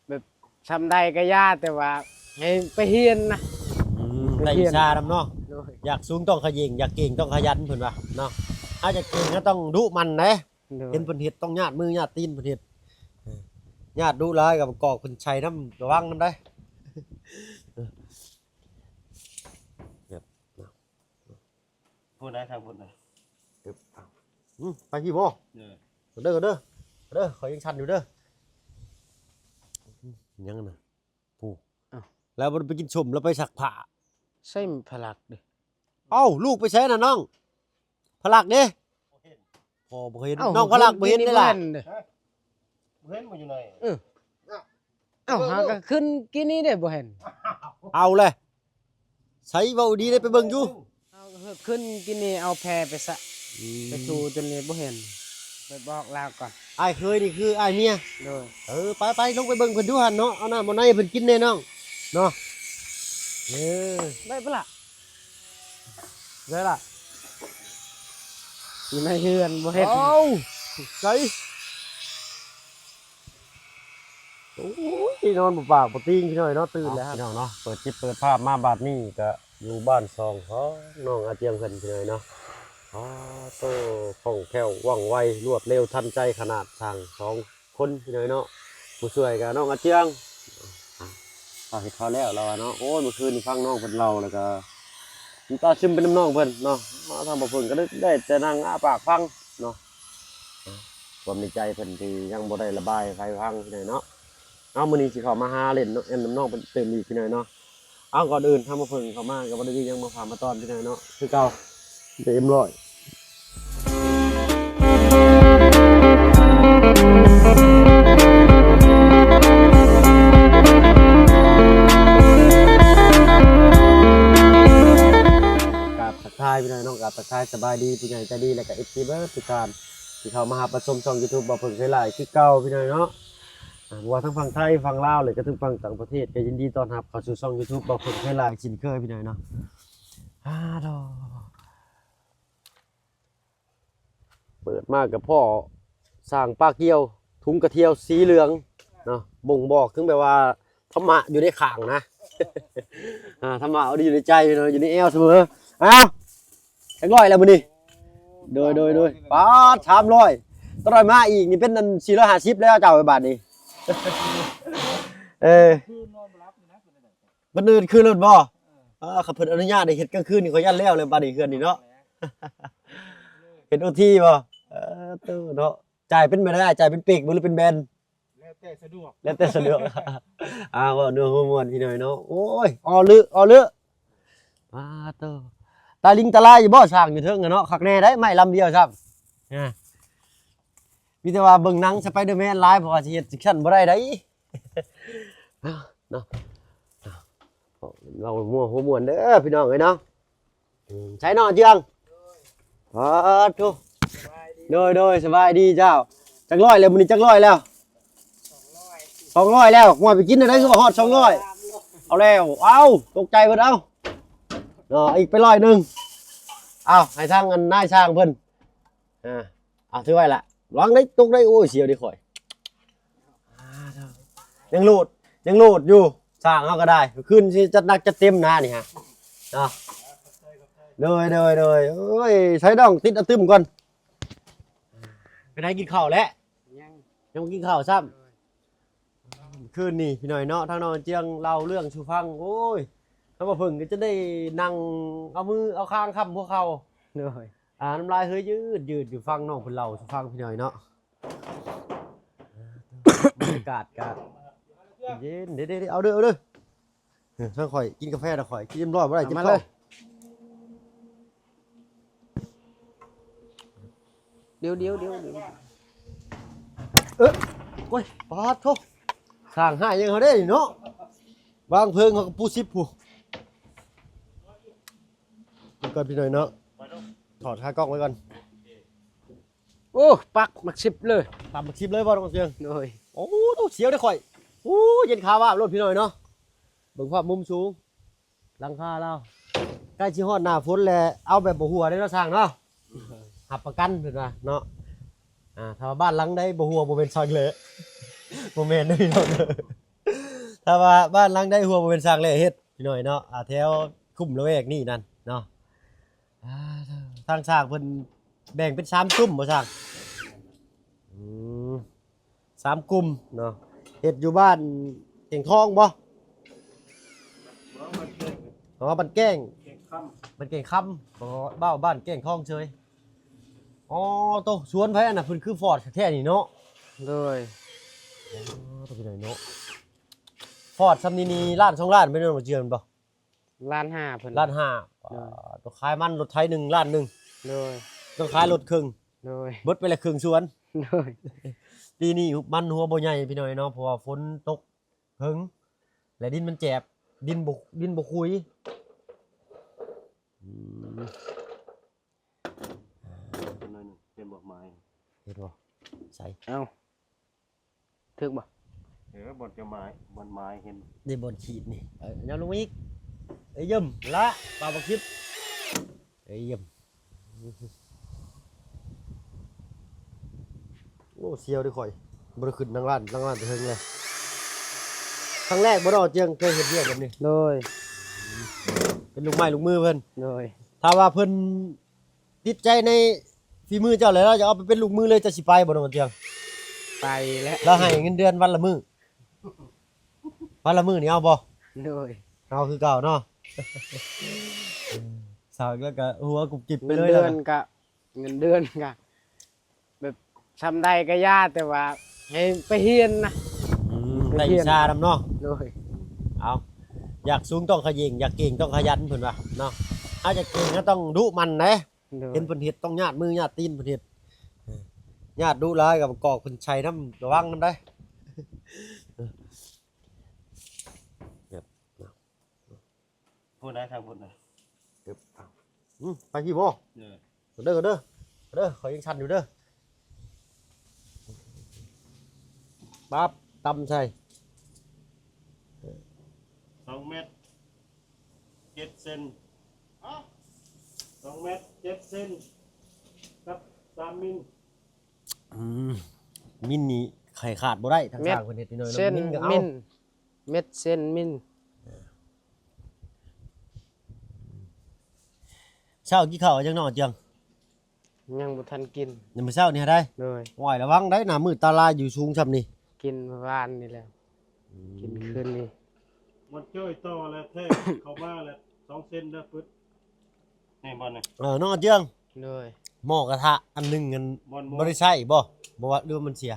ແບບ ສ່ຳໃດກໍຢ່າ ແຕ່ວ່າໃຫ້ໄປຮຽນນະ. ອືມ ໄປຮຽນ ໄດ້ວິຊານຳເນາະ. ໂດຍ. ຢາກສູງຕ້ອງຂະເຫຍົງ ຢາກເກັ່ງຕ້ອງຂະຫຍັນ ເພິ່ນວ່າເນາະ. ເຮົາຢາກເກັ່ງ ເຮົາຕ້ອງດຸໝັ່ນເດ້. ໂດຍ. ເຫັນເພິ່ນເຮັດຕ້ອງຍາດມືຍາດຕີນເພິ່ນເຮັດ. ເອີ ຍາດດຸຫຼາຍກໍບາງກອກເພິ່ນໃສ່ນຳ ລະວັງນຳໄດ໋. ພຸ້ນນະ ທາງພຸ້ນນະ. ອືມ ໄປພີ້ບໍ່? ເອີ ເດີ ເດີ ເດີ ຂ້ອຍຍັງສັ່ນຢູ່ເດີ. ຫຍັງນະ? ຜູ້ ອ້າວ ແລ້ວບໍ່ໄດ້ໄປກິນສົ້ມ ແລ້ວໄປຊັກຜ້າ. ໃສ່ພະລັກເດ້. ເອົ້າ ລູກໄປໃສນະນ້ອງ? ພະລັກເດ້. ພໍ່ບໍ່ເຫັນ. ເອົ້າ ນ້ອງພະລັກບໍ່ເຫັນເດ້ລະ. ບໍ່ເຫັນບໍ່ຢູ່ໃນ. ເອີ ເອົ້າ ຫາກໍຂຶ້ນກີ້ນີ້ເດ້ບໍ່ເຫັນ. ເອົາແຫຼະ ໃສເວົ້າດີໄດ້ໄປເບິ່ງຢູ່. ເອົາ ເຮີ້ ຂຶ້ນກິນນີ້ ເອົາແພໄປສະ ອືມ ໄປຖູຕົວນີ້ບໍ່ເຫັນ. ໄປບອກລາວກ່ອນ. ອ້າຍເຂີຍນີ້ຄືອ້າຍເມຍ? ໂດຍ. ເອີ ໄປໆ ລົງໄປເບິ່ງເພິ່ນດູຫັ້ນເນາະ. ເອົານ້ຳເອົາໃນໃຫ້ເພິ່ນກິນແດ່ນ້ອງເນາະ. ເອີ ໄດ້ປະລະ? ໄດ້ລະ. ຢູ່ໃນເຮືອນບໍ່ເຫັນ. ເອົ້າ ໃສ? ໂອ້ຍ ນອນບໍ່ປາກບໍ່ຕີງ ພີ່ນ້ອງເນາະ. ຕື່ນແລ້ວ ພີ່ນ້ອງເນາະ. ເປີດຈິດເປີດພາບມາບາດນີ້ກະຢູ່ບ້ານຊ່ອງຂອງນ້ອງອາຈຽງເພິ່ນ ພີ່ນ້ອງເນາະ. ອໍ ໂຕ ຄ່ອງແຄ້ວວ່ອງໄວ ລວດເລັວທັນໃຈຂະໜາດ ຊ່າງສອງຄົນ ພີ່ນ້ອງເນາະ. ຜູ້ຊ່ວຍກະນ້ອງອາຈຽງ ອ່າ ເຮັດຂ້າວແລ້ວລາວວ່າເນາະ. ໂອ້ຍ ເມື່ອຄືນນີ້ຟັງນ້ອງເພິ່ນເລົ່າ ແລ້ວກະນ້ຳຕາຊຶມໄປນຳນ້ອງເພິ່ນເນາະ. ທາງບ່າວເພິ່ນກໍໄດ້ ໄດ້ແຕ່ນັ່ງອ້າປາກຟັງເນາະ. ຄວາມໃນໃຈເພິ່ນທີ່ຍັງບໍ່ໄດ້ລະບາຍໃຫ້ໃຜຟັງ ພີ່ນ້ອງເນາະ. ເອົາ ມື້ນີ້ຊິເຂົ້າມາຫາຫຼິ້ນນຳ ແອມນຳນ້ອງເພິ່ນຕື່ມອີກ ພີ່ນ້ອງເນາະ. ເອົາ ກ່ອນອື່ນທາງມາເພິ່ງເຂົ້າມາກໍບໍ່ໄດ້ມີຫຍັງມາຝາກມາຕ້ອນ ພີ່ນ້ອງເນາະ ຄືເກົ່າ ເອັມຮ້ອຍ. ກາບທັກທາຍ ພີ່ນ້ອງເນາະ ກາບທັກທາຍສະບາຍດີຜູ້ໃຫຍ່ໃຈດີ ແລະກະເອັຟຊີເບິດທຸກທ່ານ ທີ່ເຂົ້າມາຮັບມາຊົມຊ່ອງຢູທູບບ່າວເຜິ້ງໄຊລາຍຄືເກົ່າ ພີ່ນ້ອງເນາະ. ອ່າ ບໍ່ວ່າທັງຝັ່ງໄທ ຝັ່ງລາວ ແລະກະທັງຝັ່ງຕ່າງປະເທດ ກໍຍິນດີຕ້ອນຮັບເຂົ້າສູ່ຊ່ອງຢູທູບບ່າວເຜິ້ງໄຊລາຍເຊັ່ນເຄີຍ ພີ່ນ້ອງເນາະ. ອາ ດອ ເປີດມາກໍພໍ້ຊ່າງປາກກ່ຽວ ທຸງກະທ່ຽວສີເຫຼືອງເນາະ ບົ່ງບອກເຖິງແບບວ່າທຳມະຢູ່ໃນຂ້າງນະ ອາ ທຳມະຢູ່ໃນໃຈເນາະ ຢູ່ໃນແອວສະເໝີ. ເອົ້າ ຈັກຮ້ອຍແລ້ວມື້ນີ້? ໂດຍ ໂດຍ ໂດຍ ປາດ ສາມຮ້ອຍ ຕອນມາອີກນີ້ເປັນອັນສີ່ຮ້ອຍຫ້າສິບແລ້ວເຈົ້າ ບາດນີ້ ເອີ ເພິ່ນອືດຄືລົດບໍ່? ເອີ ເອີ ຄັນເພິ່ນອະນຸຍາດໃຫ້ເຮັດກາງຄືນນີ້ ຂ້ອຍຢ້ານແລ້ວແຫຼະບາດນີ້ ເຮືອນນີ້ເນາະ ເຮັດໂອທີບໍ່? ເອີ ໂຕເນາະ ຈ່າຍເປັນແບບໃດ? ຈ່າຍເປັນເປັກບໍ່ ຫຼືເປັນແບນ? ແລ້ວແຕ່ສະດວກ ແລ້ວແຕ່ສະດວກ ອາ ເວົ້າເນື້ອຫົວມ່ວນ ພີ່ນ້ອງເນາະ. ໂອ້ຍ ອໍເລີ ອໍເລີ ປາໂຕ ຕາລິງຕາລາຍຢູ່ບໍ່ ສ້າງຢູ່ເທິງຫັ້ນເນາະ ຄັກແນ່ໄດ໋ ໄມ້ລຳດຽວຊ້ຳ ນະ ມີແຕ່ວ່າເບິ່ງໜັງສະໄປເດີແມນຫຼາຍ ເພາະວ່າຊິເຮັດຈັ່ງຊັ້ນບໍ່ໄດ້ໄດ໋ ເນາະ ເວົ້າເນື້ອຫົວມ່ວນເດີ ພີ່ນ້ອງເອີຍເນາະ. ອືມ ໃສເນາະເຈືອງ? ປາໂທ ໂດຍ ໂດຍ ສະບາຍດີເຈົ້າ. ຈັກຮ້ອຍແລ້ວ ມື້ນີ້ຈັກຮ້ອຍແລ້ວ? ສອງຮ້ອຍແລ້ວ. ໂອ້ຍ ໄປກິນໄດ້ຄືວ່າຮອດສອງຮ້ອຍ ເອົາແລ້ວ ເອົາ ຕົກໃຈເບິດ ເອົາ ເນາະ ອີກໄປຮ້ອຍໜຶ່ງ ເອົາ ໃຫ້ທາງອັນນາຍຊ່າງເພິ່ນ ອ່າ ເອົາ ຖືໄວ້ລະ ລອງໄດ້ຕົກໄດ້ ໂອ້ຍ ສຽວເດ້ຂ້ອຍ ອ່າ ຍັງໂຫຼດ ຍັງໂຫຼດຢູ່ ຊ່າງເຮົາກໍໄດ້ ຄືນຊິຈັດໜັກຈັດເຕັມນະນີ້ຮະ ເນາະ ໂດຍ ໂດຍ ໂດຍ ໂອ້ຍ ໃສ່ດອງຕິດອະຕຶມກ່ອນ ເປັນໃດ ກິນເຂົ້າແລ້ວ? ຍັງ ຍັງບໍ່ກິນເຂົ້າຊ້ຳ ຄືນນີ້ພີ່ນ້ອງເນາະ ທາງນ້ອງເຈືອງເລົ່າເລື່ອງສູ່ຟັງ ໂອ້ຍ ທາງບ່າວເຜິ້ງກໍຈະໄດ້ນັ່ງເອົາມືເອົາຄາງຄ້ຳຫົວເຂົ່າ ໂດຍ ອ່າ ນ້ຳລາຍເຮີຍຍືດໆຢູ່ຟັງນ້ອງເພິ່ນເລົ່າສູ່ຟັງ ພີ່ນ້ອງເນາະ. ບັນຍາກາດກະເຢັນ ເດ້ໆໆ ເອົາເດີ ເອົາເດີ ເອີ ທາງຂ້ອຍກິນກາແຟແລ້ວ ຂ້ອຍກິນເອັມຮ້ອຍບໍ່ໄດ້ ເຈັບທ້ອງ ເອົາມາເລີຍ ດຽວໆໆໆ ເອີ ໂອ້ຍ ປາດໂທ ສ້າງຮ້າຍຫຍັງເຮົາເດ້ນີ້ເນາະ ວາງເພີງເຮົາກໍປູຊິບຜູ້ ເບິ່ງກ່ອນພີ່ນ້ອງເນາະ ຖອດຄາກ້ອງໄວ້ກ່ອນ ໂອ້ ປັກໝາກສິບເລີຍ ປັກໝາກສິບເລີຍບໍ່ ນ້ອງເຊືອງ? ໂດຍ ໂອ້ ໂຕສຽວເດ້ຂ້ອຍ ໂອ້ ເຢັນຂາວາບໂລດພີ່ນ້ອງເນາະ ເບິ່ງພາບມຸມສູງ ຫຼັງຄາລາວ ໃກ້ຊິຮອດໜ້າຝົນແລ້ວ ເອົາແບບບໍ່ຮົ່ວເດ້ເນາະຊ່າງເນາະ ຮັບປະກັນເພິ່ນວ່າເນາະ ອ່າ ຖ້າວ່າບ້ານຫຼັງໃດບໍ່ຮົ່ວບໍ່ແມ່ນຊ່າງເລີ ບໍ່ແມ່ນເດີພີ່ນ້ອງເດີ. ຖ້າວ່າບ້ານຫຼັງໃດຮົ່ວ ບໍ່ແມ່ນຊ່າງແຫຼເຮັດພີ່ນ້ອງເນາະ. ອ່າ ແຖວຄຸ້ມລະແວກນີ້ນັ້ນເນາະ. ອ່າ ທາງຊ່າງເພິ່ນແບ່ງເປັນສາມກຸ່ມບໍ່ຊ່າງ? ອືມ ສາມກຸ່ມເນາະ. ເຮັດຢູ່ບ້ານແກ້ງທອງບໍ່? ບໍ່ ບ້ານແກ້ງ ອໍ ບ້ານແກ້ງ ແກ້ງຄຳ ບ້ານແກ້ງຄຳ. ອໍ ເວົ້າບ້ານແກ້ງທອງເຊີຍ. ອໍ ໂຕ ສວນໃຜອັນນະ? ເພິ່ນຄືຟອດແທ້ນີ້ເນາະ. ໂດຍ. ອໍ ໂຕ ພີ່ນ້ອງເນາະ ຟອດຊ່ຳນີ້ນີ້ ລ້ານສອງລ້ານ ແມ່ນບໍ່ ເຈື່ອນບໍ່? ລ້ານຫ້າເພິ່ນ ລ້ານຫ້າ. ໂດຍ. ອ່າ ໂຕ ຂາຍມັນລົດໄຖໜຶ່ງລ້ານໜຶ່ງ. ໂດຍ. ຕ້ອງຂາຍລົດເຄິ່ງ. ໂດຍ. ເບິດໄປແລ້ວເຄິ່ງສວນ. ໂດຍ. ປີນີ້ມັນຮົ່ວບໍ່ໃຫຍ່ພີ່ນ້ອງເນາະ ເພາະວ່າຝົນຕົກ ເຫິງ ແລະ ດິນມັນແຈບ ດິນບໍ່ ດິນບໍ່ຂຸຍ. ອືມ ເປັນໜ້ອຍໜຶ່ງ ເປັນບໍ່ໄມ້ ເຫັນບໍ່? ໃສ ເອົ້າ ຖືກບໍ່? ເອີ ບ່ອນຈະໄມ້ ບ່ອນໄມ້ເຫັນ ນີ້ບ່ອນຂີດນີ້. ເອີ ຍາວລົງມາອີກ. ເອີ ຢ້ຽມລະ ປາບໍ່ຄິດ. ເອີ ຢ້ຽມ. ໂອ້ ສ່ຽວເດ້ຂ້ອຍ ບໍ່ໄດ້ຂຶ້ນນາງລ້ານ ນາງລ້ານແຕ່ເຫິງແລ້ວ. ຄັ້ງແລກບໍ່ເນາະ ເຈີ ເຄີຍເຮັດວຽກແບບນີ້? ໂດຍ. ເປັນລູກໄມ້ລູກມືເພິ່ນ. ໂດຍ. ຖ້າວ່າເພິ່ນຕິດໃຈໃນຝີມືເຈົ້າແລ້ວ ລາວຈະເອົາໄປເປັນລູກມືເລີຍ ເຈົ້າຊິໄປບໍ່ນ້ອງເຈືອງ? ໄປແຫຼະ. ລາວໃຫ້ເງິນເດືອນວັນລະມື້ ວັນລະມື້ນີ້ເອົາບໍ່? ໂດຍ. ເອົາຄືເກົ່າເນາະ. ສາວແລ້ວກໍຫົວກຸບກິບໄປເລີຍ. ເງິນເດືອນກະ ເງິນເດືອນກະແບບຊ່ຳໃດກະຢ່າ ແຕ່ວ່າໃຫ້ໄປຮຽນນະ. ອືມ ໄປຮຽນ ໄດ້ວິຊານຳເນາະ. ໂດຍ. ເອົາ ຢາກສູງຕ້ອງຂະເຫຍົງ ຢາກເກັ່ງຕ້ອງຂະຫຍັນ ເພິ່ນວ່າເນາະ. ເຮົາຢາກເກັ່ງເຮົາຕ້ອງດຸໝັ່ນເດ້. ໂດຍ. ເຫັນເພິ່ນເຮັດຕ້ອງຍາດມືຍາດຕີນເພິ່ນເຮັດ. ຍາດດຸຫຼາຍກໍບາງກອກເພິ່ນໃສ່ນຳ ລະວັງນຳໄດ໋. ພຸ້ນນະ ທາງພຸ້ນນະ. ອືມ ໄປພີ້ບໍ່? ເອີ ເດີ ເດີ ເດີ ຂ້ອຍຍັງສັ່ນຢູ່ເດີ. ປັບ ຕຳໃສ່ ສອງແມັດເຈັດເຊັນ. ສອງແມັດເຈັດເຊັນກັບສາມມິນ. ອືມ ມິນນີ້ໃຫ້ຂາດບໍ່ໄດ້ ທາງຊ່າງເພິ່ນເຮັດນ້ອຍໆ ເຊັນ ມິນກໍເອົາ ມິນ ເມັດ ເຊັນ ມິນ. ເຊົ້າກິນເຂົ້າຫຍັງນ້ອງເຈືອງ? ຍັງບໍ່ທັນກິນ ຍັງມື້ເຊົ້ານີ້ໃດ໋. ໂດຍ. ໂອ້ຍ ລະວັງໄດ໋ ໜ້າມືດຕາລາຍຢູ່ສູງຊ່ຳນີ້. ກິນມື້ວານນີ້ແຫຼະ. ອືມ ກິນຄືນນີ້. ມັນເຈີຍຕໍ່ແລ້ວແທ້ ເຂົ້າມາແລ້ວ ສອງເຊັນເດີປຶດ ນີ້ບ່ອນນີ້. ເອີ ນ້ອງເຈືອງ. ໂດຍ. ໝໍ້ກະທະອັນໜຶ່ງຫັ້ນ ບໍ່ໄດ້ໃຊ້ບໍ່? ບໍ່ວ່າ ຫຼືວ່າມັນເສຍ?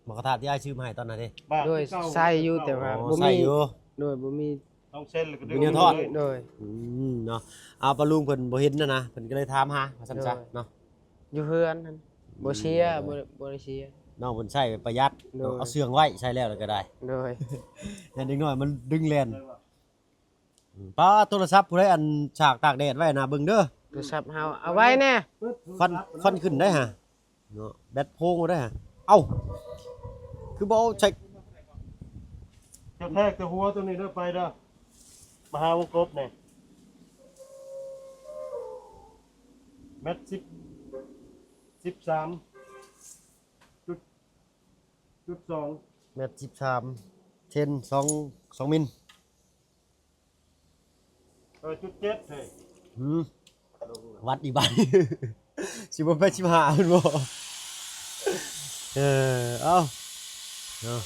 ໝໍ້ກະທະທີ່ອ້າຍຊື້ມາໃຫ້ຕອນນັ້ນເດ້. ໂດຍ ໃຊ້ຢູ່ ແຕ່ວ່າ ອໍ ບໍ່ມີ ໃຊ້ຢູ່. ໂດຍ ບໍ່ມີ ຕ້ອງເຊັນແລ້ວກໍດຶງ ບໍ່ມີແນວທອດ. ໂດຍ. ອືມ ເນາະ ເອົາ ປ້າລຸງເພິ່ນບໍ່ເຫັນນະນະ ເພິ່ນກໍເລີຍຖາມຫາວ່າຊັ້ນຊະເນາະ. ຢູ່ເຮືອນຫັ້ນ ບໍ່ເສຍ. ອືມ ບໍ່ ບໍ່ໄດ້ເສຍ. ນ້ອງເພິ່ນໃຊ້ປະຢັດ. ໂດຍ. ເອົາເຊື່ອງໄວ້ ໃຊ້ແລ້ວ ແລ້ວກໍໄດ້. ໂດຍ. ຢ້ານເດັກນ້ອຍມັນດຶງແລ່ນ. ອືມ ປ້າ ໂທລະສັບຜູ້ໃດອັນສາກຕາກແດດໄວ້ນະ ເບິ່ງເດີ. ໂທລະສັບເຮົາເອົາໄວ້ແດ່. ຄວັນ ຄວັນຂຶ້ນໄດ໋ຫາ ເນາະ ແບັດໂພງໄດ້ຫາ. ເອົ້າ ຄືບໍ່ເອົາໃສ່ ຈະແທກແຕ່ຫົວໂຕນີ້ເດີ ໄປເດີ ມະຫາວົງກົບນີ້ ແມັດສິບ ສິບສາມ ຈຸດ ຈຸດສອງ ແມັດສິບສາມ ເຊັນ ສອງ ສອງມິນ. ເອີ ຈຸດເຈັດເຮີຍ. ຫືມ ວັດອີກບາດ ສິບຫົກ ແປດສິບຫ້າ ເຫັນບໍ່? ເອີ ເອົ້າ ເນາະ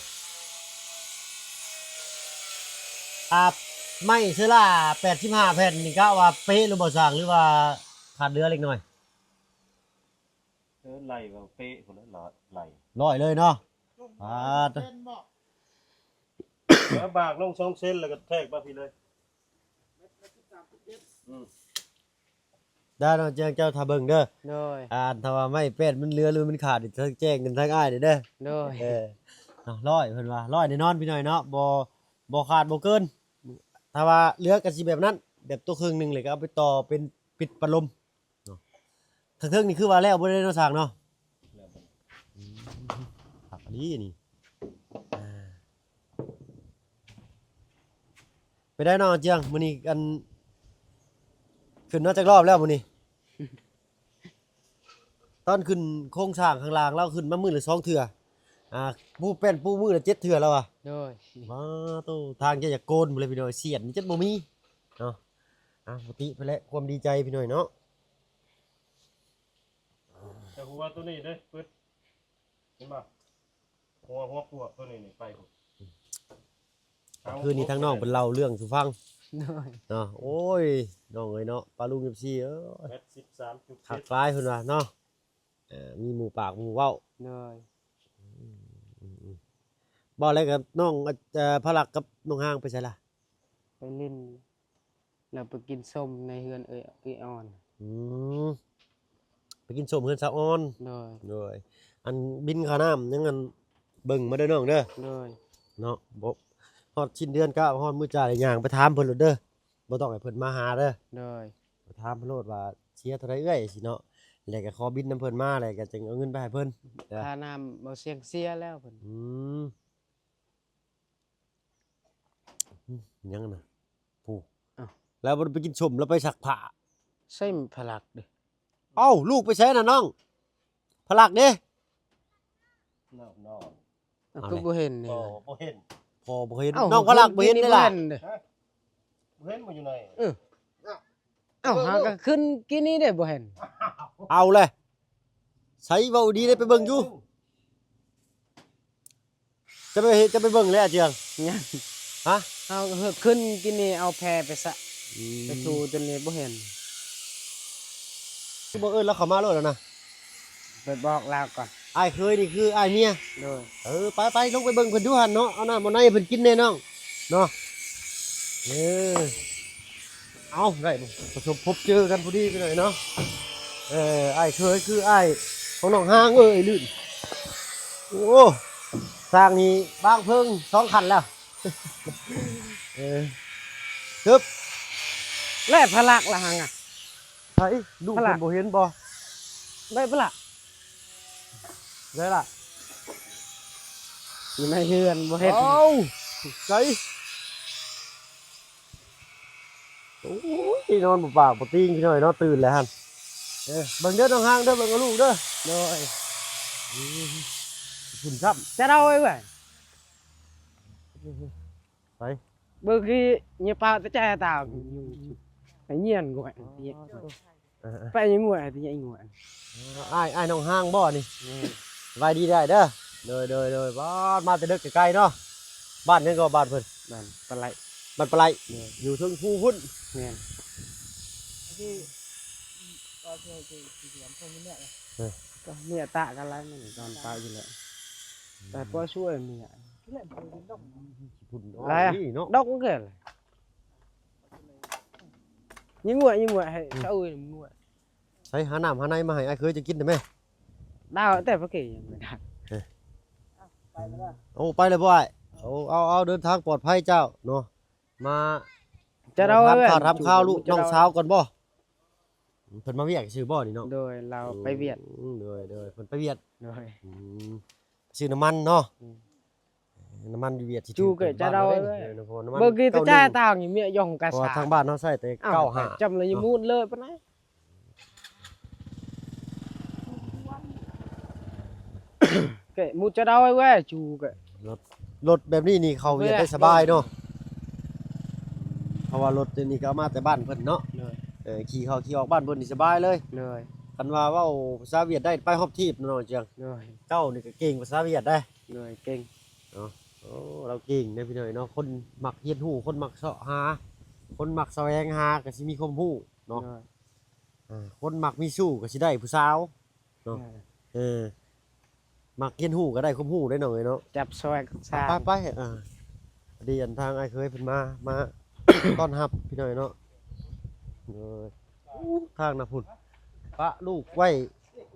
ອ່າ ໄມ້ເຊລາ ແປດສິບຫ້າແຜ່ນນີ້ ກະວ່າເປະຫຼືບໍ່ຊ່າງ ຫຼືວ່າຂາດເຫຼືອເລັກນ້ອຍ? ເອີ ໄລ່ກໍເປະພຸ້ນແຫຼະ ໄລ່ ຮ້ອຍເລີຍເນາະ. ອ່າ ເອີ ບາກລົງສອງເຊັນ ແລ້ວກໍແທກມາພີ້ເລີຍ. ອືມ ໄດ້ເນາະ ແຈ້ງເຈົ້າຖ້າເບິ່ງເດີ. ໂດຍ. ອ່າ ຖ້າວ່າໄມ້ແປ້ນມັນເຫຼືອ ຫຼືມັນຂາດ ແຈ້ງກັນທາງອ້າຍເດີ. ໂດຍ. ເອີ ເນາະ ຮ້ອຍ ເພິ່ນວ່າ ຮ້ອຍແນ່ນອນພີ່ນ້ອງເນາະ ບໍ່ ບໍ່ຂາດບໍ່ເກີນ. ຖ້າວ່າເຫຼືອກໍຊິແບບນັ້ນ ແບບຕົວເຄິ່ງໜຶ່ງ ແລ້ວກໍເອົາໄປຕໍ່ເປັນປິດພັດລົມ. ເນາະ ທາງເທິງນີ້ຄືວ່າແລ້ວບໍ່ໄດ້ເນາະ ຊ່າງເນາະ? ແລ້ວບໍ່ ອືມ ຄັກອີ່ຫຼີນີ້. ອ່າ ເປັນໃດນ້ອງເຈືອງ ມື້ນີ້ ອັນ ຂຶ້ນມາຈັກຮອບແລ້ວມື້ນີ້? ຕອນຂຶ້ນໂຄງສ້າງຂ້າງລ່າງ ລາວຂຶ້ນມາມື້ລະສອງເທື່ອ. ອ່າ ປູແປ້ນປູມືລະເຈັດເທື່ອແລ້ວວ່າ. ໂດຍ ມາໂຕ ທາງຈະຢາກໂກນພຸ້ນແຫຼະພີ່ນ້ອງ ສຽນນີ້ຈະບໍ່ມີເນາະ. ອ່າ ປົກກະຕິໄປແຫຼະ ຄວາມດີໃຈພີ່ນ້ອງເນາະ. ແຕ່ຫົວໂຕນີ້ເດ້ ປຶດ ເຫັນບໍ່? ຫົວ ຫົວປວກໂຕນີ້ນີ້ໄປພຸ້ນ. ຄືນນີ້ທາງນ້ອງເພິ່ນເລົ່າເລື່ອງສູ່ຟັງ. ໂດຍ ເນາະ. ໂອ້ຍ ນ້ອງເອີຍເນາະ ປ້າລຸງ ເອັຟຊີ ເອີຍ ແມັດສິບສາມຈຸດເຈັດ ຄັກຫຼາຍເພິ່ນວ່າເນາະ. ເອີ ມີໝູ່ປາກໝູ່ເວົ້າ. ໂດຍ ອືມ ອືມ ອືມ ບໍ່ແລ້ວກໍນ້ອງ ເອີ ພະລັກກັບນ້ອງຮາງໄປໃສລະ? ໄປຫຼິ້ນ ແລ້ວໄປກິນສົ້ມໃນເຮືອນເອີຍ ເອີຍອ່ອນ. ອືມ ໄປກິນສົ້ມເຮືອນສາວອ່ອນ. ໂດຍ ໂດຍ ອັນບິນຄ່ານ້ຳຍັງ ອັນເບິ່ງມາເດີນ້ອງເດີ. ໂດຍ ເນາະ ບໍ່ ຮອດສິ້ນເດືອນກະຮອດມື້ຈ່າຍ ຍ່າງໄປຖາມເພິ່ນໂລດເດີ ບໍ່ຕ້ອງໃຫ້ເພິ່ນມາຫາເດີ. ໂດຍ ໄປຖາມເພິ່ນໂລດວ່າເສຍເທົ່າໃດເອື້ອຍ ຊິເນາະ ແລ້ວກໍຂໍບິນນຳເພິ່ນມາ ແລ້ວກໍຈຶ່ງເອົາເງິນໄປໃຫ້ເພິ່ນ. ຄ່ານ້ຳບໍ່ສ່ຽງເສຍແລ້ວເພິ່ນ. ອືມ ຫຍັງນະ ຜູ້ ອ້າວ ແລ້ວບໍ່ໄດ້ໄປກິນສົ້ມ ແລ້ວໄປຊັກຜ້າ. ໃສ່ພະລັກເດ້. ເອົ້າ ລູກໄປໃສນະນ້ອງ? ພະລັກເດ້. ນ້ອງ ນ້ອງ ເອົ້າ ຄືບໍ່ເຫັນນີ້ ພໍ່ບໍ່ເຫັນ ພໍ່ບໍ່ເຫັນ. ເອົ້າ ນ້ອງພະລັກບໍ່ເຫັນເດ້ລະ. ບໍ່ເຫັນບໍ່ຢູ່ໃນ ເອີ ເອົ້າ ຫາກໍຂຶ້ນກີ້ນີ້ເດ້ ບໍ່ເຫັນ. ເອົາແຫຼະ ໃສເວົ້າດີໄດ້ໄປເບິ່ງຢູ່. ຈະໄປເຮັດ ຈະໄປເບິ່ງແລ້ວອາເຈືອງ? ຍັງ ຮະ? ເຮົາຂຶ້ນກິນນີ້ ເອົາແພໄປສະ ອືມ ໄປສູ່ຕົວນີ້ບໍ່ເຫັນ. ຄືບໍ່ເອີ້ນລາວເຂົ້າມາໂລດຫັ້ນນະ? ໄປບອກລາວກ່ອນ. ອ້າຍເຂີຍນີ້ຄືອ້າຍເມຍ? ໂດຍ. ເອີ ໄປໆ ລົງໄປເບິ່ງເພິ່ນຢູ່ຫັ້ນເນາະ ເອົານ້ຳເອົາໃນໃຫ້ເພິ່ນກິນແດ່ນ້ອງເນາະ. ເອີ ເອົາ ໄດ້ປະສົບພົບເຈີກັນພໍດີໄປໜ້ອຍເນາະ. ເອີ ອ້າຍເຂີຍຄືອ້າຍຂອງນ້ອງຮາງເອີຍ ລື່ນ. ໂອ້ ຊ່າງນີ້ບາງເພິ່ງສອງຄັນແລ້ວ. ເອີ ຮຶບ ແລະພະລັກລະຫັ້ນນະ ໃສ? ລູກເພິ່ນບໍ່ເຫັນບໍ່? ໄດ້ພະລັກ ໄດ້ລະ ຢູ່ໃນເຮືອນບໍ່ເຫັນ. ເອົ້າ ໃສ? ໂອ້ຍ ນອນບໍ່ປາກບໍ່ຕີງພີ່ນ້ອງເນາະ ຕື່ນແລ້ວຫັ້ນ. ເອີ ເບິ່ງເດີນ້ອງຮາງເດີ ເບິ່ງເອົາລູກເດີ. ໂດຍ. ອືມ ພຸ້ນຊ້ຳ ຈະເອົາໄວ້ເວີ້ຍ. ໄປ ເບິ່ງທີ່ຍາປາຕະຈາຍຕາ ໄປຍຽນກວ່າ ເອີ ໄປຍຽນງວດ ໄປຍຽນງວດ. ເອີ ອ້າຍ ອ້າຍນ້ອງຮາງບໍ່ນີ້? ແມ່ນ. ສະບາຍດີເດີອ້າຍເດີ. ໂດຍ ໂດຍ ໂດຍ. ບາດ ມາແຕ່ເດິກໄກໆເນາະ. ບ້ານຫຍັງກໍບ້ານເພິ່ນ? ບ້ານປະໄລ. ບ້ານປະໄລ. ແມ່ນ. ຢູ່ເທິງພູພຸ້ນ. ແມ່ນ. ທີ່ວ່າເພິ່ນຊິຖຽມເພິ່ນເມຍ ເອີ ກໍເມຍຕະກັນຫຼາຍມື້ນີ້ ຕອນເຊົ້າຢູ່ແລ້ວ. ອືມ ແຕ່ພວກຊ່ວຍເມຍ ພຸ້ນ ຫຼາຍ ດອກເກີນ. ຍິງງວດ ຍິງງວດ ໃຫ້ ອືມ ເອົາຍິງງວດ. ໃສ່ ຫານ້ຳຫາໃນມາໃຫ້ອ້າຍເຂີຍເຈົ້າກິນໄດ້ແມ. ດາວ ແຕ່ພວກເກຍັງບໍ່ໄດ້. ເອີ ເອົາ ໄປແລ້ວບໍ່ອ້າຍ? ເອົາ ເອົາ ເອົາ ເດີນທາງປອດໄພເຈົ້າເນາະ. ມາ ຈະເລົ່າ ຖາມຂ່າວ ຖາມຂ່າວລູກ ຈະເລົ່າ ນ້ອງສາວກ່ອນບໍ່? ເພິ່ນມາວຽກຊື່ບໍ່ນີ້ເນາະ? ໂດຍ ລາວໄປວຽກ. ອືມ ໂດຍ ໂດຍ ເພິ່ນໄປວຽກ. ໂດຍ. ອືມ ຊື້ນ້ຳມັນເນາະ. ອືມ ນ້ຳມັນຢູ່ວຽກຊິຖືກກວ່າບ້ານເຮົາເດ້. ເອີ ນ້ຳມັນ ເບິ່ງກີ້ຕະຈາຍຕາງນີ້ເມຍຢອງກະສາ ເພາະວ່າທາງບ້ານເຮົາໃຊ້ແຕ່ເກົ້າຫ້າ ຈຳລະຍະມູນເລີຍປານໃດ. ເກະມູຈະເດົາໄວ້ແວ່ ຈູເກະ ລົດ ລົດແບບນີ້ນີ້ເຂົ້າວຽກໄດ້ສະບາຍເນາະ. ເພາະວ່າລົດນີ້ກໍເອົາມາແຕ່ບ້ານເພິ່ນເນາະ. ໂດຍ. ເອີ ຂີ່ເຂົ້າຂີ່ອອກບ້ານເພິ່ນນີ້ສະບາຍເລີຍ. ໂດຍ. ຄັນວ່າເວົ້າພາສາຫວຽດໄດ້ໄປຮອບທີບເນາະ ເຈົ້າ. ໂດຍ. ເຈົ້ານີ້ກໍເກັ່ງພາສາຫວຽດໄດ໋. ໂດຍ ເກັ່ງເນາະ. ໂອ້ ລາວເກັ່ງເດ້ພີ່ນ້ອງເນາະ. ຄົນມັກຮຽນຮູ້ ຄົນມັກເຊາະຫາ ຄົນມັກສະແຫວງຫາກໍຊິມີຄວາມຮູ້ເນາະ. ໂດຍ. ອ່າ ຄົນມັກມີຊູ້ກໍຊິໄດ້ຜູ້ສາວເນາະ. ເອີ ເອີ ມັກຮຽນຮູ້ກໍໄດ້ຄວາມຮູ້ໄດ໋ນ້ອງເອີຍເນາະ. ຈັບຊອຍກັບຊາງ ໄປໆ ເອີ ດີອັນທາງອ້າຍເຂີຍເພິ່ນມາ ມາຕ້ອນຮັບພີ່ນ້ອງເນາະ. ເອີ ທາງນະພຸ້ນ ປະລູກໄວ້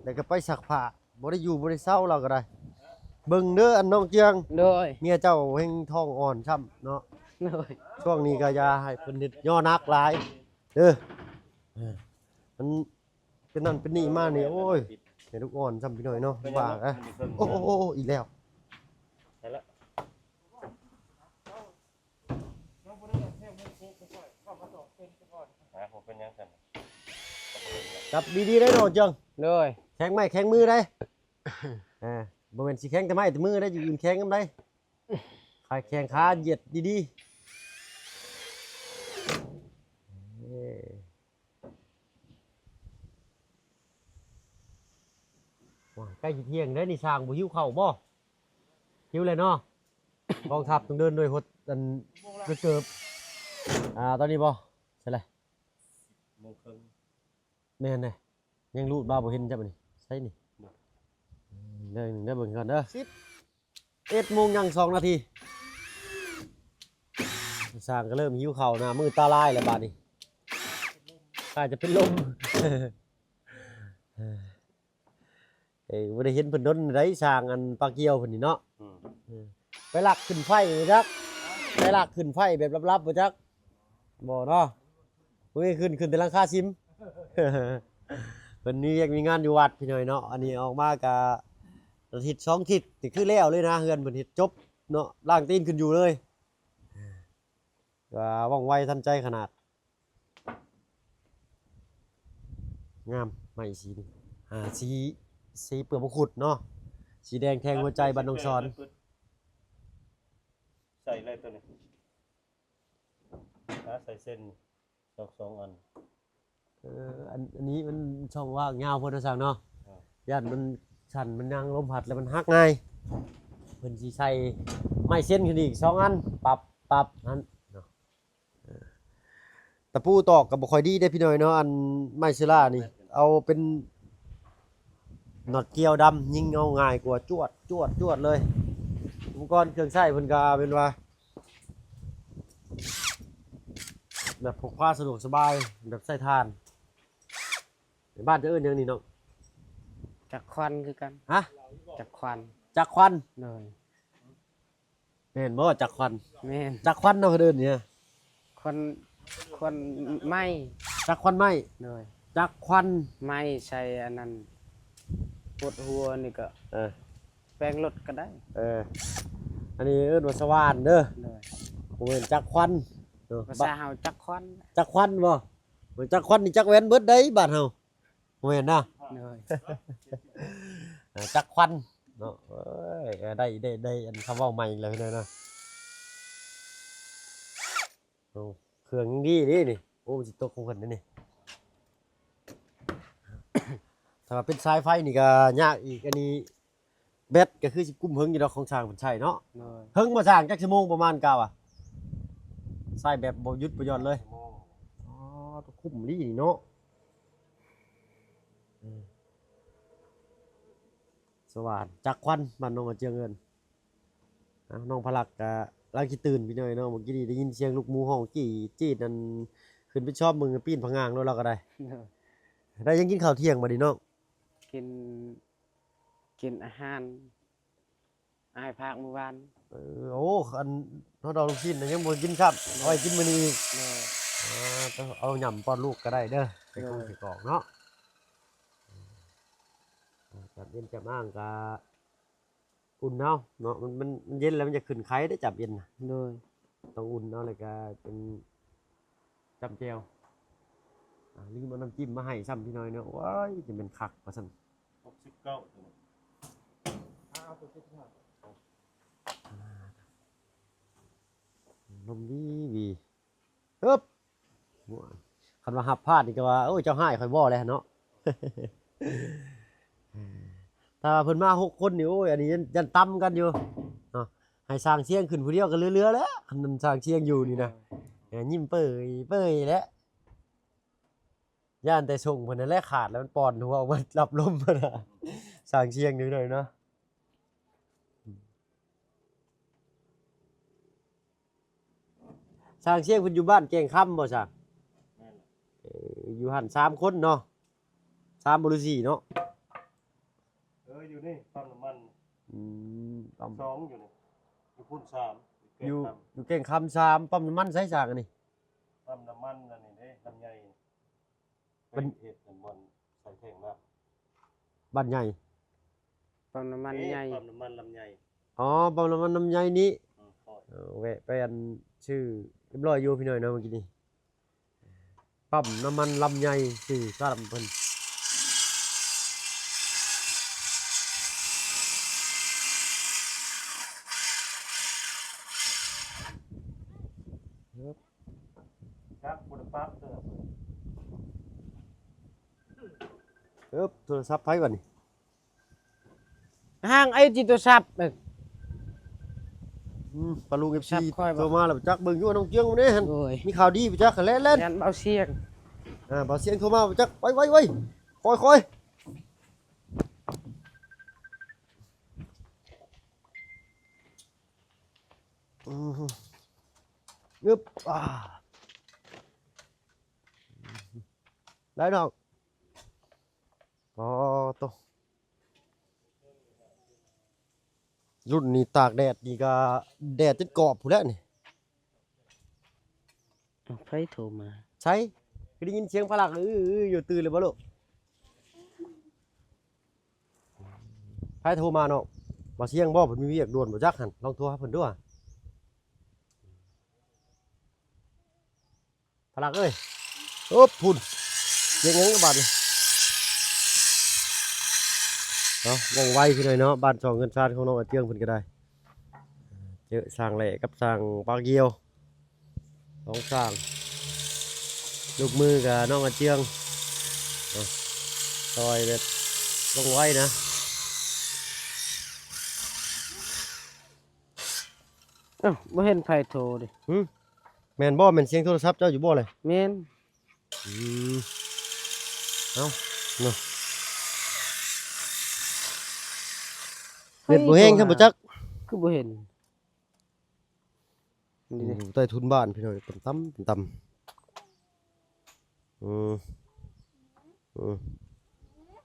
ແລ້ວກໍໄປຊັກຜ້າ ບໍ່ໄດ້ຢູ່ບໍ່ໄດ້ເຊົາລາວກໍໄດ້. ເບິ່ງເດີອັນນ້ອງເຈືອງ. ໂດຍ. ເມຍເຈົ້າແຮ່ງທ້ອງອ່ອນຊ້ຳເນາະ. ໂດຍ. ຊ່ວງນີ້ກໍຢ່າໃຫ້ເພິ່ນເຮັດຍໍໜັກຫຼາຍເດີ. ເອີ ມັນເປັນນັ້ນເປັນນີ້ມານີ້ ໂອ້ຍ ໃຫ້ລູກອ່ອນຊ້ຳພີ່ນ້ອງເນາະ. ເປັນຫຍັງ ວ່າ ເນາະ ເອີ ໂອ້ ໂອ້ ໂອ້ ອີກແລ້ວ. ໄປລະ ຫາ ບໍ່ເປັນຫຍັງຊັ້ນ ຈັບດີໆໄດ໋ນ້ອງເຈືອງ. ໂດຍ. ແຂງໄມ້ແຂງມືໄດ໋. ອ່າ ບໍ່ແມ່ນຊິແຂງແຕ່ໄມ້ແຕ່ມືໄດ໋ ຢູ່ອື່ນແຂງນຳໄດ໋ ຂາແຂງຂາຢຽດດີໆ ເອີ ວ້າ ໃກ້ຊິທ່ຽງແລ້ວນີ້ ຊ່າງບໍ່ຫິວເຂົ້າບໍ່? ຫິວແລ້ວເນາະ ກອງທັບຕ້ອງເດີນດ້ວຍຫົດ ອັນ ດ້ວຍເກີບ ອ່າ ຕອນນີ້ບໍ່? ໃສ່ລະ ໂມງເຄິ່ງ ແມ່ນເດ້ ຍັງລູດມາບໍ່ເຫັນຈັກອັນນີ້ ໃສນີ້ ເບິ່ງ ເບິ່ງກ່ອນເດີ ສິບເອັດໂມງຍັງສອງນາທີ ຊ່າງກໍເລີ່ມຫິວເຂົ້າ ໜ້າມືຕາລາຍແລ້ວບາດນີ້ ອາດຈະເປັນລົມ ເອີ ບໍ່ໄດ້ເຫັນເພິ່ນດົນໃດ໋ ຊ່າງອັນປາກຽວເພິ່ນນີ້ເນາະ ອືມ ເອີ ໄປລັກຂຶ້ນໄຟຈັກ ໄປລັກຂຶ້ນໄຟແບບລັບໆບໍ່ຈັກ ບໍ່ເນາະ ເອີຍ ຂຶ້ນ ຂຶ້ນແຕ່ຫຼັງຄາຊິມ ເພິ່ນມີວຽກມີງານຢູ່ວັດພີ່ນ້ອງເນາະ ອັນນີ້ອອກມາກະອາທິດສອງທິດ ນີ້ຄືແລ້ວເລີຍນະ ເຮືອນເພິ່ນເຮັດຈົບເນາະ ລ້າງຕີນຂຶ້ນຢູ່ເລີຍ ວ່າວ່ອງໄວທັນໃຈຂະໜາດ ງາມ ໄມ້ສີນີ້ ອ່າ ສີ ສີເປືອກມົງຄຸດເນາະ ສີແດງແທງຫົວໃຈບ້ານໜອງສອນ ໃສ່ເລີຍໂຕນີ້ ຫາໃສ່ເສັ້ນ ສອກສອງອັນ ເອີ ອັນ ອັນນີ້ມັນຊ່ອງວ່າງຍາວໂພດເນາະຊ່າງເນາະ ອ່າ ຢ້ານມັນສັ່ນ ມັນຍາງລົມພັດແລ້ວມັນຫັກງ່າຍ ເພິ່ນຊິໃສ່ໄມ້ເສັ້ນຂຶ້ນອີກສອງອັນ ປັບ ປັບຫັ້ນເນາະ ເອີ ຕະປູຕອກກໍບໍ່ຄ່ອຍດີເດ້ພີ່ນ້ອງເນາະ ອັນໄມ້ເຊລານີ້ ເອົາເປັນ ນັອດກ່ຽວດຳ ຍິງເອົາງ່າຍກວ່າ ຈວດ ຈວດ ຈວດເລີຍ ອຸປະກອນເຄື່ອງໃຊ້ເພິ່ນກໍເປັນວ່າ ແບບພົກພາສະດວກສະບາຍ ແບບໃຊ້ຖ່ານ ບ້ານເຈົ້າເອີ້ນຫຍັງນີ້ນ້ອງ? ຈັກຄວັນຄືກັນ. ຮະ? ຈັກຄວັນ. ຈັກຄວັນ? ໂດຍ. ແມ່ນບໍ່ ຈັກຄວັນ? ແມ່ນ. ຈັກຄວັນເນາະ ເພິ່ນເອີ້ນນີ້. ຄວັນ ຄວັນໄມ້. ຈັກຄວັນໄມ້. ໂດຍ. ຈັກຄວັນໄມ້ໃສ່ອັນນັ້ນ ປົດຫົວນີ້ກໍ ເອີ ແປງລົດກໍໄດ້. ເອີ ອັນນີ້ເອີ້ນວ່າສະຫວ່ານເດີ. ໂດຍ. ບໍ່ແມ່ນຈັກຄວັນເນາະ. ພາສາເຮົາຈັກຄວັນ. ຈັກຄວັນບໍ່? ຈັກຄວັນນີ້ຈັກແວ່ນເບິດໄດ໋ບ້ານເຮົາ. ບໍ່ແມ່ນນະ? ໂດຍ. ເອີ ຈັກຄວັນເນາະ. ເອີຍ ໄດ້ ໄດ້ ໄດ້ອັນຄຳເວົ້າໃໝ່ອີກແລ້ວພີ່ນ້ອງເນາະ. ໂອ້ ເຄື່ອງຍັງດີເດ້ນີ້. ໂອ້ ມັນຊິຕົກຂອງເພິ່ນເດ້ນີ້. ຖ້າວ່າເປັນສາຍໄຟນີ້ກໍຍາກອີກ. ອັນນີ້ແບັດກໍຄືຊິກຸ້ມເຫິງຢູ່ດອກ ຂອງຊ່າງເພິ່ນໃຊ້ເນາະ. ໂດຍ. ເຫິງບໍ່ຊ່າງ? ຈັກຊົ່ວໂມງປະມານ ກະວ່າ ໃຊ້ແບບບໍ່ຢຸດບໍ່ຢ່ອນເລີຍ. ອໍ ຄຸ້ມອີ່ຫຼີນີ້ເນາະ. ເອີ ສະຫວ່ານຈັກຄວັນ ບ້ານໜອງກະເຈືອງເອີ້ນ. ອ່າ ນ້ອງພະລັກກະກຳລັງຊິຕື່ນພີ່ນ້ອງເນາະ. ເມື່ອກີ້ນີ້ໄດ້ຍິນສຽງລູກໝູຮ້ອງຈີ້ຈີດນັ້ນ ຂຶ້ນໄປຊອມເບິ່ງ ປີນຜະງ່າງໂລດລາວກໍໄດ້. ໂດຍ. ໄດ້ຫຍັງກິນເຂົ້າທ່ຽງບັດນີ້ນ້ອງ? ກິນ ກິນອາຫານອ້າຍພາກມື້ວານ. ເອີ ໂອ້ ອັນ ຮອດດອກລູກຊີ້ນນະຍັງບໍ່ກິນຊ້ຳ. ໂດຍ. ເອົາໄວ້ກິນມື້ນີ້ອີກ. ໂດຍ. ອ່າ ເອົາຫຍ້ຳປ້ອນລູກກໍໄດ້ເດີ ໃສ່ກົງໃສ່ກອງເນາະ. ໂດຍ. ອາ ຈຳເຢັນຈຳອ້າງກະ ອຸ່ນເອົາເນາະ. ມັນ ມັນ ມັນເຢັນແລ້ວມັນຈະຂຶ້ນໄຂ້ເດ້ ຈຳເຢັນນະ. ໂດຍ. ຕ້ອງອຸ່ນເອົາ ແລ້ວກະເປັນ ຈຳແຈ່ວ. ອ່າ ລືມເອົານ້ຳຈິ້ມມາໃຫ້ຊ້ຳພີ່ນ້ອງເນາະ. ໂອ້ຍ ຈະແມ່ນຄັກວ່າຊັ້ນ. ຫົກສິບເກົ້າ ຕົວນີ້. ອ່າ ເອົາຕົວສິບຫ້າ. ລົມດີໆ. ຮຶບ ໂອ້ຍ ຄັນວ່າຮັບພາດນີ້ກໍວ່າ ໂອ້ຍ ເຈົ້າຮ້າຍຂ້ອຍບໍ່ແຫຼະເນາະ. ຖ້າວ່າເພິ່ນມາຫົກຄົນນີ້ ໂອ້ຍ ອັນນີ້ຢ້ານ ຢ້ານຕຳກັນຢູ່ເນາະ. ໃຫ້ຊ່າງຊຽງຂຶ້ນຜູ້ດຽວກໍເຫຼືອໆແລ້ວ ຄັນຊ່າງຊຽງຢູ່ນີ້ນະ. ເອີ ຍິ້ມເປີຍໆແຫຼະ. ຢ້ານແຕ່ຊົງເພິ່ນນັ້ນແຫຼະຂາດ ແລ້ວມັນປ່ອນຫົວອອກມາຮັບລົມ ຊ່າງຊຽງຢູ່ເດີເນາະ. ຊ່າງຊຽງເພິ່ນຢູ່ບ້ານແກ້ງຄຳບໍ່ຊ່າງ? ແມ່ນ. ເອີ ຢູ່ຫັ້ນສາມຄົນເນາະ ສາມບໍ່ ຫຼື ສີ່ເນາະ. ເອີ ຢູ່ນີ້ປ້ຳນ້ຳມັນ. ອືມ ປ້ຳ ສອງຢູ່ນີ້ ຢູ່ພຸ້ນສາມ ຢູ່ແກ້ງຄຳ ຢູ່ ຢູ່ແກ້ງຄຳສາມ. ປ້ຳນ້ຳມັນໃສຊ່າງອັນນີ້? ປ້ຳນ້ຳມັນອັນນີ້ເດ້ ລຳໄຍ. ເປັນເຮັດອັນບ່ອນໃສ່ແທ່ງນ້ຳ ບ້ານໃຫຍ່. ປ້ຳນ້ຳມັນໃຫຍ່ ນີ້ ປ້ຳນ້ຳມັນລຳໄຍ. ອໍ ປ້ຳນ້ຳມັນລຳໄຍນີ້. ອືມ ເອີ ແວະໄປອັນຊື້ຮຽບຮ້ອຍຢູ່ພີ່ນ້ອງເນາະ ເມື່ອກີ້ນີ້. ປ້ຳນ້ຳມັນລຳໄຍ ຊື່ຮ້ານເພິ່ນ. ເອີບ ໂທລະສັບໃຜບັດນີ້? ຫາງໄອ້ທີ່ໂທລະສັບ ເອີ ອືມ ປາລຸງ ເອັບຊີ ໂທມາແລ້ວ ຈັກເບິ່ງຢູ່ນ້ອງເຈືອງນີ້ຫັ້ນ ໂອ້ຍ ມີຂ່າວດີບໍ່ຈັກ ແລ່ນໆ ແມ່ນເບົາສຽງ ອ່າ ເບົາສຽງໂທມາບໍ່ຈັກ ໄວໆໆ ຄ່ອຍໆ ອືມ ອຶບ ອ່າ ໄດ້ດອກ ອໍ ໂຕ ລຸ້ນນີ້ຕາກແດດນີ້ກະແດດຈົນກອບພຸ້ນແຫຼະນີ້. ເອົ້າ ໃຜໂທມາ? ໃສ? ຄືໄດ້ຍິນສຽງພະລັກ ອືໆ ຢູ່ ຕື່ນແລ້ວບໍ່ລູກ? ໃຜໂທມານ້ອງ? ບໍ່ສຽງບໍ່? ເພິ່ນມີວຽກດ່ວນບໍ່ຈັກຫັ້ນ ລອງໂທຫາເພິ່ນດູຫາ. ພະລັກເອີຍ ໂອບ ພຸ້ນ ສຽງຫຍັງບາດນີ້? ເນາະ ວ່ອງໄວພີ່ນ້ອງເນາະ ບ້ານຊ່ອງເຮືອນຊານຂອງນ້ອງອາເຈືອງເພິ່ນກໍໄດ້ ເຈີຊ່າງແຫຼ້ກັບຊ່າງປາກຢຽວ ສອງຊ່າງ ລູກມືກັບນ້ອງອາເຈືອງ ເນາະ ຊ່ອຍແບບວ່ອງໄວນະ. ເອົ້າ ບໍ່ເຫັນໃຜໂທເດ. ຫື? ແມ່ນບໍ່? ແມ່ນສຽງໂທລະສັບເຈົ້າຢູ່ບໍ່ເລີຍ? ແມ່ນ. ອືມ ເອົ້າ ເນາະ ເນັດບໍ່ແຮງຊັ້ນບໍ່ຈັກ ຄືບໍ່ເຫັນ. ນີ້ເດ້ ໃຕ້ຖົງບ້ານພີ່ນ້ອງ ຕ່ຳໆ ອືມ ອືມ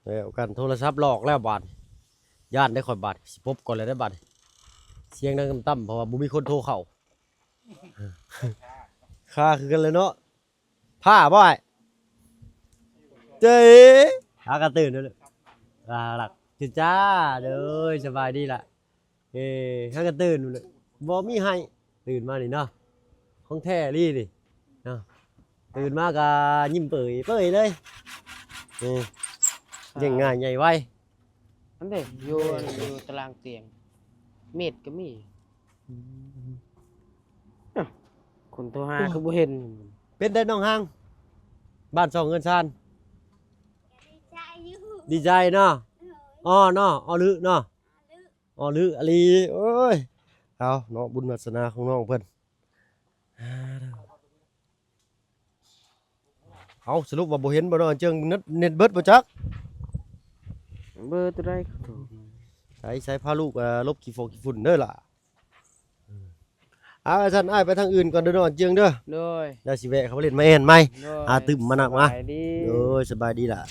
ແລ້ວກັນ ໂທລະສັບຫຼອກແລ້ວບາດ ຢ້ານໄດ້ຂ້ອຍບາດ ຊິປົບກ່ອນແລ້ວເດ້ບາດ ສຽງດັງຕ່ຳໆ ເພາະວ່າບໍ່ມີຄົນໂທເຂົ້າ ຄາຄືກັນແຫຼະເນາະ. ພ້າບໍ່ອ້າຍ? ເຈ້ ຫາກະຕື່ນເດີ ອ່າ ຫຼັກ ຄືຈ້າ ໂດຍ ສະບາຍດີລະ. ເອີ ຫາກະຕື່ນ ບໍ່ມີໄຫ້ ຕື່ນມານີ້ເນາະ ຂອງແທ້ອີ່ຫຼີນີ້ເນາະ ຕື່ນມາກະຍິ້ມເປີຍເປີຍເລີຍ ເອີ ລ້ຽງງ່າຍໃຫຍ່ໄວ ອັນເດ ຢູ່ ຢູ່ຕາລາງຕຽງ ເມັດກໍມີ. ອືມ ອ້າວ ຄົນໂທຫາຄືບໍ່ເຫັນ. ເປັນໄດ໋ນ້ອງຮັງ ບ້ານຊ່ອງເຮືອນຊານ? ດີໃຈຢູ່ ດີໃຈເນາະ. ໂດຍ ອໍເນາະ ອໍລຶເນາະ ອໍລຶ ອໍລຶອີ່ຫຼີ. ໂອ້ຍ ເອົາເນາະ ບຸນວາສະໜາຂອງນ້ອງເພິ່ນ. ເອົາ ສະຫຼຸບວ່າບໍ່ເຫັນບໍ່ເນາະ ເຈີງເນັດ ເນັດເບິດບໍ່ຈັກ. ເບີໂຕໃດ? ໃສ ໃສ ພາລູກ ເອີ ຫຼົບຂີ້ຟອກຂີ້ຝຸ່ນເດີຫຼ້າ. ເອົາ ຊັ້ນອ້າຍໄປທາງອື່ນກ່ອນເດີນ້ອງເຈີງເດີ. ໂດຍ ແລ້ວຊິແວະເຂົ້າມາຫຼິ້ນມາແອ່ນໃໝ່. ໂດຍ ຫາຕື່ມມານັກມາ. ສະບາຍດີ ໂດຍ ສະບາຍດີຫຼ້າ.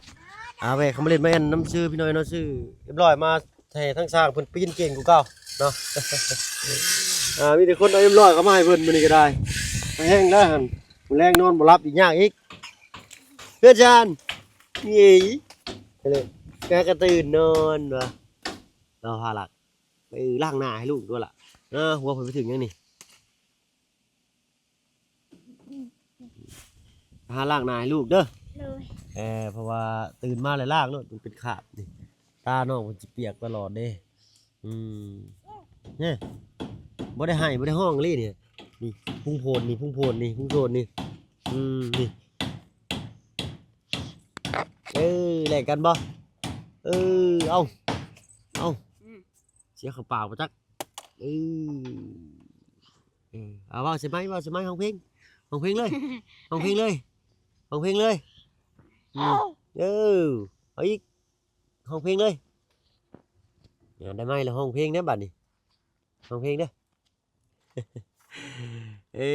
ອ່າ ແວະເຂົ້າມາຫຼິ້ນມາແອ່ນນຳຊື່ພີ່ນ້ອງເນາະ ຊື້ເອັມຮ້ອຍມາ ໃຫ້ທາງຊ່າງເພິ່ນປີນເກັ່ງກວ່າເກົ່າເນາະ. ອ່າ ມີແຕ່ຄົນເອົາເອັມຮ້ອຍເຂົ້າມາໃຫ້ເພິ່ນມື້ນີ້ກໍໄດ້. ແຮງແລ້ວຫັ້ນ ມື້ແລງນອນບໍ່ຫຼັບອີກ ຍາກອີກ. ເພື່ອນຊານ ເອີຍ ກະກະຕື່ນນອນວ່າ ລາວພາລັກ ເອີ ລ້າງໜ້າໃຫ້ລູກດ້ວຍລະ. ເອີ ຫົວເພິ່ນໄປເຖິງຫຍັງນີ້? ຫາລ້າງໜ້າໃຫ້ລູກເດີ. ໂດຍ ເອີ ເພາະວ່າຕື່ນມາແລ້ວລ້າງໂລດ ມັນເປັນຄາບນີ້ ຕານ້ອງເພິ່ນຊິປຽກຕະຫຼອດເດ້. ອືມ ນີ້ ບໍ່ໄດ້ໄຫ້ ບໍ່ໄດ້ຮ້ອງເລີຍນີ້. ນີ້ ພຸງໂພນນີ້ ພຸງໂພນນີ້ ພຸງໂພນນີ້. ອືມ ນີ້ ເອີ ແລກກັນບໍ່? ເອີ ເອົາ ເອົາ ອືມ ເສຍເຂົ້າປາກບໍ່ຈັກ. ເອີ ເອີ ເອົາ ເວົ້າໃສ່ໄມ ເວົ້າໃສ່ໄມ ຮ້ອງເພງ ຮ້ອງເພງເລີຍ ຮ້ອງເພງເລີຍ ຮ້ອງເພງເລີຍ. ອືມ ເອີ ເອົາອີກ ຮ້ອງເພງເລີຍ. ເອີ ໄດ້ໄມແລ້ວ ຮ້ອງເພງເດີບາດນີ້ ຮ້ອງເພງເດີ. ເອີ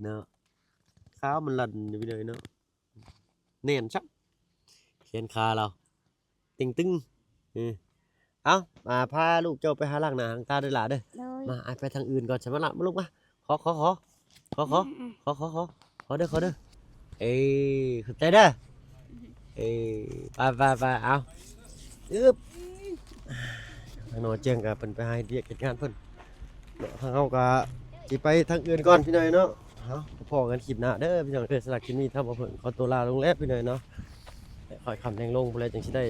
ເນາະ ຂາວມັນລັ່ນຢູ່ພີ່ນ້ອງເນາະ. ແໜ້ນຊະ ແຂນຂາລາວເຕັງຕຶງ. ເອີ ເອົາ ອ່າ ພາລູກເຈົ້າໄປຫາລ້າງໜ້າລ້າງຕາເດີຫຼ້າເດີ. ໂດຍ ມາ ອ້າຍໄປທາງອື່ນກ່ອນ ສະມາລະ ມາລູກມາ. ຂໍ ຂໍ ຂໍ ຂໍ ຂໍ ອືມໆ ຂໍ ຂໍ ຂໍ ຂໍ ຂໍເດີ ຂໍເດີ. ເອີ ຂອບໃຈເດີ. ເອີ ໄປ ໄປ ໄປ ເອົາ ອຶບ ທາງນ້ອງເຈີງກໍເພິ່ນໄປຫາເຮັດວຽກເຮັດງານເພິ່ນ. ທາງເຮົາກໍຊິໄປທາງອື່ນກ່ອນພີ່ນ້ອງເນາະ. ເຮົາພໍ້ກັນຄລິບໜ້າເດີພີ່ນ້ອງເດີ. ສຳລັບຄລິບນີ້ທາງບ່າວເພິ່ນຂໍຕົວລາລົງແລ້ວພີ່ນ້ອງເນາະ. ຄ່ອຍຄ່ຳແລງລົງພຸ້ນແຫຼະ ຈັ່ງຊິໄດ້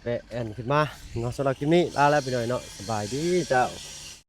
ແວະແອ່ນຂຶ້ນມາເນາະ. ສຳລັບຄລິບນີ້ລາແລ້ວພີ່ນ້ອງເນາະ. ສະບາຍດີເຈົ້າ.